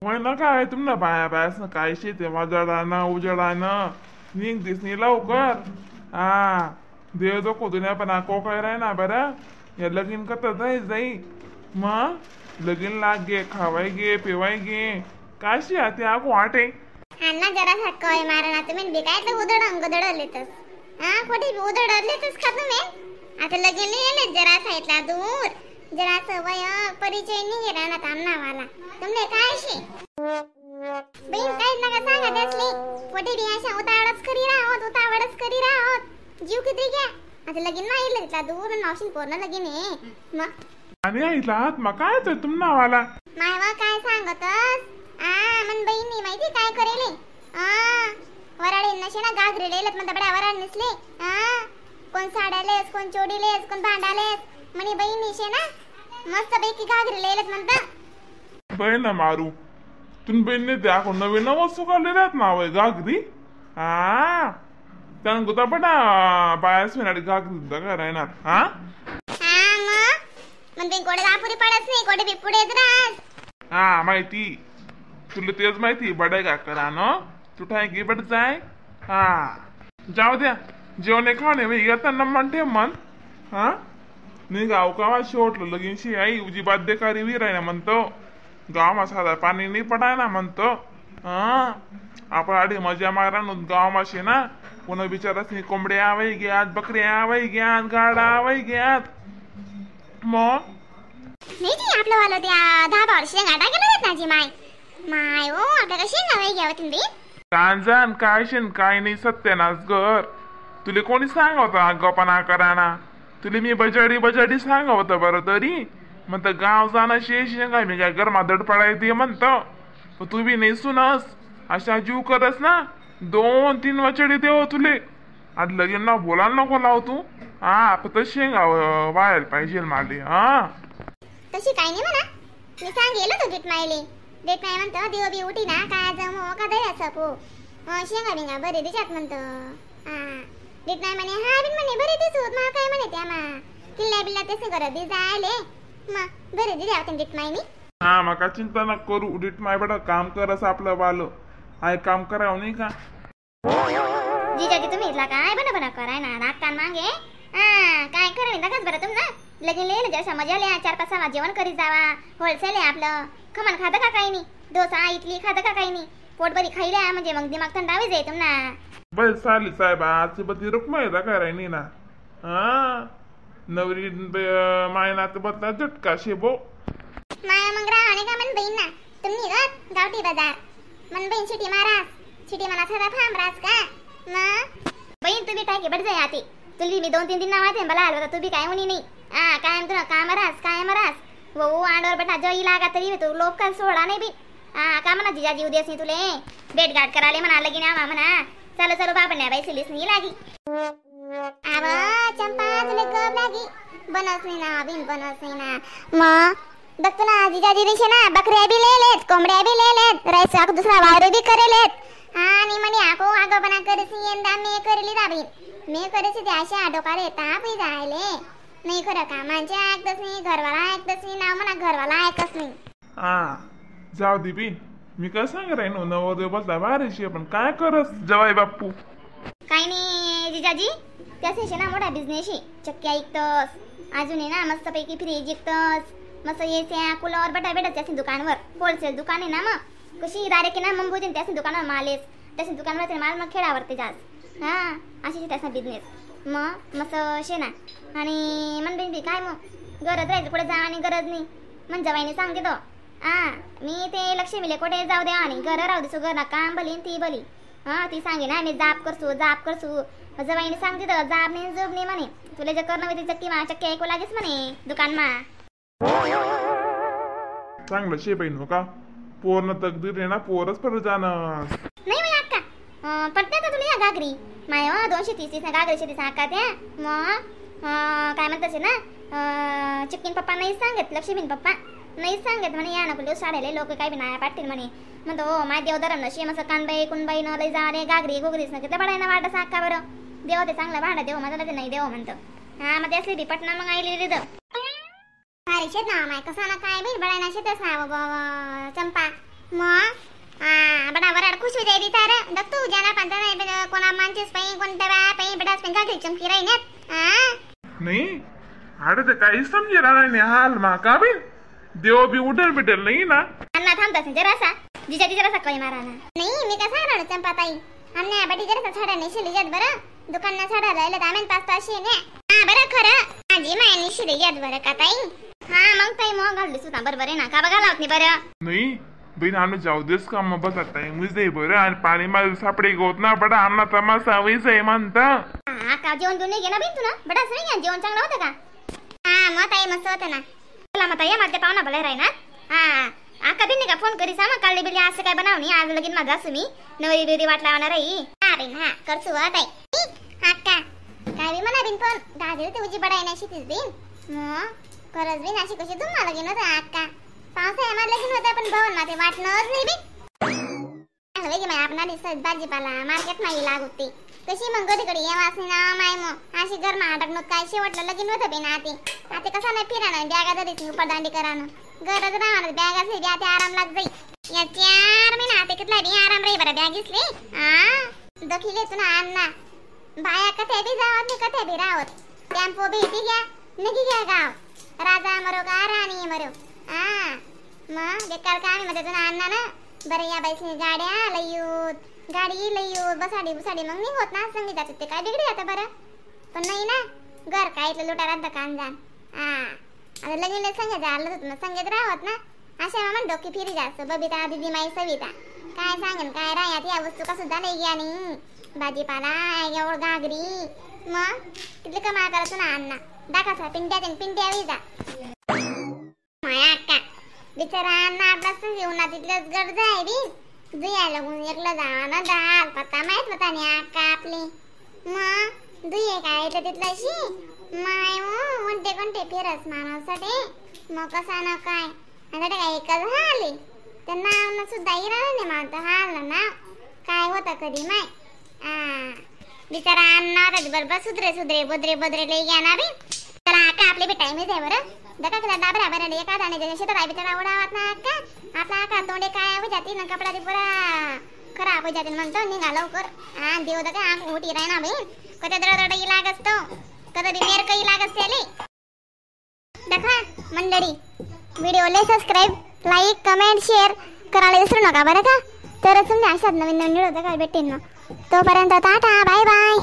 ना काय तुमना बाया बायास ना काय शेते वाजडाना उजडाना निघ दिसनी लवकर. हा देव दो दुन्या पण कोकाय राय ना बरं या लगीन करता जाई जाई मग लगीन लाग गे खावाय गे पिवाय गे काशी आते आगो वाटे. हा जरा सारखं मारा तुम्ही बी काय तर उधड गदडलेतच. हा खोटी उधडलेतच का तुम्ही? आता लगीन लिहिले जरा साईडला दूर जरा वय परिचय नाही राहणार आमनावाला तुमने काय शे बहीण काय नका सांगा त्यासले पोटे बी अशा उतावळच करी राहोत उतावळच करी राहोत जीव किती घ्या. आता लगीन नाही तिथला दूर मावशीन पोरणं लगीन आहे मग आणि आईला आत्मा काय तर तुम नावाला मायवा काय सांगतस. आ मन बहिणी माहिती काय करेले आ वराळे नशे ना गागरे लेलत म्हणता बड्या वराळ नसले. आ कोण साड्यालेस कोण चोडीलेस कोण भांडालेस म्हणे बहिणी शे ना मस्त पैकी घागरे लेलत म्हणता. बहीण ना मारू तुम बहिणी त्या कोण नवीन वस्तू काढले राहत ना वय घागरी. हा त्यानं गुता बडा बायास मिळाली घागरी का राहणार. हा हा मग मन बहीण कोडे दापुरी पडत नाही कोडे बी पुढे राहत. हा माहिती तुला तेच माहिती बडाय का करा न तू ठाय बड जाय. हा जाऊ द्या जेवणे खाणे येताना म्हणते मन. हा नाही गाव कावा शेवटलं लगीनशी आई उजी बाध्यकारी वीर आहे ना म्हणतो गावमा साधा पाणी नाही पडाय ना म्हणतो. हा आपण आडी मजा मारा गावमा शे ना कोणा बिचाराच नाही कोंबड्या आवाई ग्यात बकऱ्या आवाई ग्यात गाडा आवाई ग्यात मग नाही जी आपलं वालं त्या धाबावर शेंगा टाकेल ना जी माय माय ओ आपल्याला शेंगा वय घ्यावं तुम्ही कांजान काय शेन काय नाही सत्यानाश घर तुले कोणी सांगवता गपना कराना तुले मी बजाडी बजाडी सांगवतं बरं तरी म्हणतं गाव जाणं शे शेंगा मी काय गरमा दड पडाय ते म्हणतं तू बी नाही सुनस अशा जीव करस ना 2-3 वचडी देव तुले आज लगीन ना बोलायला नको लाव तू. हा फक्त शेंगा वायाला पाहिजे माले. हा तशी काय नाही म्हणा मी सांगेल होतो डेट मायले डेट माय म्हणतं देव बी उठी ना काय जमो का दया सपो शेंगा बिंगा बरे दिशात म्हणतं. हा डेट नाही म्हणे हा बिन म्हणे बरे दिसत मा काय म्हणे त्या मा किल्ल्या बिल्ल्या तसे करत दि जायले मग बरे दिल्या होते डेट मायनी. हा मका चिंता न करू डेट माय बडा काम करस आपलं वालं I काम करावं नाही का जिजाजी तुम्ही इथला काय बना बना कराय ना नाक कान मागे. हा काय करा नाही दाखच बरं तुम ना लगीन ले जसं मजा ले 4-5 वाजता जेवण करी जावा होलसेल आहे आपलं खमण खातं का काही नाही डोसा इडली खातं का काही नाही पोटभरी खाईल्या म्हणजे मग दिमाग थंडावे जाई तुम ना. बस चालेल साहेब आजची बदली रुक्मा येता काय नाही ना. हा नवरी मायना तर बदला झटका शेबो माया मग राहणे का मन बहीण ना तुम्ही रथ गावठी बाजार मन बहीण शिटी मारास शिटी म्हणा सदा फाम रास का मग बहीण तुम्ही टाकी बड जाय आती तुली मी 2-3 दिन नावाते मला आलो तू बी काय होणी नाही. हा कायम तुला काम रास कायम रास वो आंडवर बेटा जई लागा तरी तू लोक का सोडा नाही बी. हा का म्हणा जिजाजी उद्यास नाही तुले भेटघाट कराले म्हणा लगीन आवा म्हणा चलो चलो बाबा नाही बाई सिलीस नाही लागी. आव चंपा तुला गप लागी बनस नाही ना बिन बनस नाही ना मग बघतो ना जिजाजी दिशे ना बकऱ्या बी लेलेत कोंबड्या बी लेलेत राईस दुसरा वावर बी करेलेत. हा आणि म्हणे आको आगोपणा करेसी यंदा मी करेली दाबी मी करेसी ते अशा डोकाले ताप जायले नाही खरं कामांचे ऐकतच नाही घरवाला ऐकतच नाही ना म्हणा घरवाला ऐकच नाही. हा जाऊ दे बी मी काय सांग राहीन नवरदेव बसला भारीशी पण काय करस जवाई बाप्पू. काही नाही जिजाजी त्याचे ना मोठा बिझनेस आहे चक्क्या ऐकतस अजून आहे ना मस्तपैकी फ्रीज ऐकतस मस्त एसी कूलर बटा भेटत त्याच्या दुकानवर होलसेल दुकान आहे ना मग कशी डायरेक्ट ना मुंबईत त्याच्या दुकानावर माल येस त्याच्या दुकानावर ते माल मग खेळावरती जास. हा अशी त्याचा बिझनेस मग मस्त शे ना आणि मन बी काय मग गरज राहायचं कुठे जा आणि गरज नाही मन जवाईने सांगते तो. हा मी ते लक्ष्मीले कुठे जाऊ द्या आणि घर राहू देसू घर ना काम भली ती भली. हा ती सांगे ना मी जाप करसू जाप करसू जवाईने सांगते तर जाप नाही जुब नाही म्हणे तुला जे करणं होते चक्की मा चक्की ऐकू लागेच म्हणे दुकान मा. चांगलं शे बहीण हो का पोर तकदीर आहे ना पोरच परत जाणार नाही म्हणे अक्का पडते का तुला या घागरी माय हो 230 ना घागरी शेती अक्का त्या मग काय म्हणतात ना चिक्कीन पप्पा नाही सांगत लक्ष्मीन पप्पा नाही सांगत म्हणे या नको साड्याले लोक काय बी नाही पाठतील म्हणे म्हणतो हो माय देव धरम नशी मग कानबाई कुणबाई न लई जा रे घागरी घुगरीस ना किती पडायना वाटत अक्का बरं देव ते चांगलं भांडा देव माझा ते नाही देव म्हणतो. हा मग ते असली बी पटना मग आईली तिथं अरे शेत ना माय कसा ना काय बी बडायना शेतच ना चंपा मग हा बडा वराड खुश हो जाय बिचार दत्तू जाना पांता नाही कोणा माणसेस पाई कोणत्या बाया पाई बडास पण गाठी चमकी राही ना. हा नाही अरे ते काही समजे राहणार नाही हाल मा का बी देव बी उठल बिटल नाही ना. अन्ना थांबता जरासा जिजा जरासा कळी मारा ना. नाही मी का सांगणार चंपाताई आमने बडी जरासा छाडा नाही शिली जात बरं दुकान ना छाडा राहिलं तर आम्ही पाच ताशी ने. हा बरं खरं माझी माय नाही शिली जात बरं का ताई. हा मग ताई मग घालली सुद्धा बरोबर आहे ना का बघा लावत नाही बरं. नाही बहीण आम्ही जाऊ देस का मग बस टाइम जाई बरं आणि पाणी माझं सापडे गोत ना बडा आमना तमाशा वैस आहे म्हणता. हा का जेवण घेऊन नाही गेला बहीण तू ना बडा नाही घ्या जेवण चांगलं होतं का. हा मग ताई मस्त होतं ना. चला मग ताई माझ्या पाहुणा भले राही ना. हा आका बिन का फोन करी सा मग काढली बिली असं काय बनवणी आज लगीन माझा असं मी नवरी बिरी वाट लावणार आहे. हा बिन हा करसू हा ताई. हा का काय बी म्हणा बिन पण गाजर ते उजी बडाय नाही शेतीच बिन मग खरंच बिन अशी कशी धुम्मा लगीन होतं आका पावसाळ्यामध्ये लगीन होतं पण भवन माते वाटणंच नाही बी. चांगलं की आपणा दिसत भाजीपाला मार्केट माही लागत कशी मग गडीकडे येवास ना माय मग अशी गरमा अडकणं काय शेवटलं लगीन होतं बिन आते आते कसा नाही फिराणं बॅगा जरीच उपरदांडी करानं गरज राहणार बॅग असली बी आते आराम लाग जाई या 4 महिना आते कितला बी आराम राही बरं बॅग घेतली. हा दखिले तुला अण्णा बाया कथे बी जावत नाही कथे बी राहत टेम्पो भेटी घ्या नगी घ्या गाव राजा मरो का राणी मरो. हा मग बेकार काम मध्ये तुला अण्णा ना बरं या बाईसनी गाड्या लईयूत गाडी लईयूत बसाडी बुसाडी मग नाही होत ना संगीत जाते ते काय बिगडी जातं बरं पण नाही ना घर काय इथलं लुटारा कान जाण. हा आता लगीन संगीत आलं होतं ना संगीत राहत ना अशा मामा डोकी फिरी जास्त बबिता दिदी माई सविता काय सांगेन काय राहत या वस्तू का सुद्धा नाही घ्या नाही भाजीपाला एवढ घागरी मग किती कमाल करायचं ना अण्णा दाखवा पिंट्या पिंट्या जा माया अक्का बिचारा अण्णा आपला संग तिथलंच गरज आहे बी जुया लागून एकलं जावा ना दाल पत्ता माहित होता नाही अक्का आपली मग दुये काय तर तिथलंशी माय कोणते कोणते फिरस माणूस मग कसा ना काय आता काय एकच हाली तर नाव सुद्धा इराणं नाही मानतं हाल ना काय होतं कधी माय. आ बिचारा अण्णा होता बरोबर सुधरे सुधरे बोदरे बोदरे लई घ्या ना बी. चला अक्का आपले बी टाइमच आहे बरं दका कदा डाबरा बरं एका दाणे शेतात आहे बिचारा उडावत ना अक्का आपला अक्का तोंडे काय हो जाते ना कपडा ते पुरा खराब हो जाते म्हणतो निघा लवकर. हा देव दका आंग उठी राही ना बहीण कधी दडदड लागस तो कधी मेर काही लागस त्याले. दखा मंडळी व्हिडिओला subscribe like comment share करायला विसरू नका बरं का. तरच तुमच्या अशात नवीन नवीन व्हिडिओ काय भेटेल मग तोपर्यंत tata bye bye.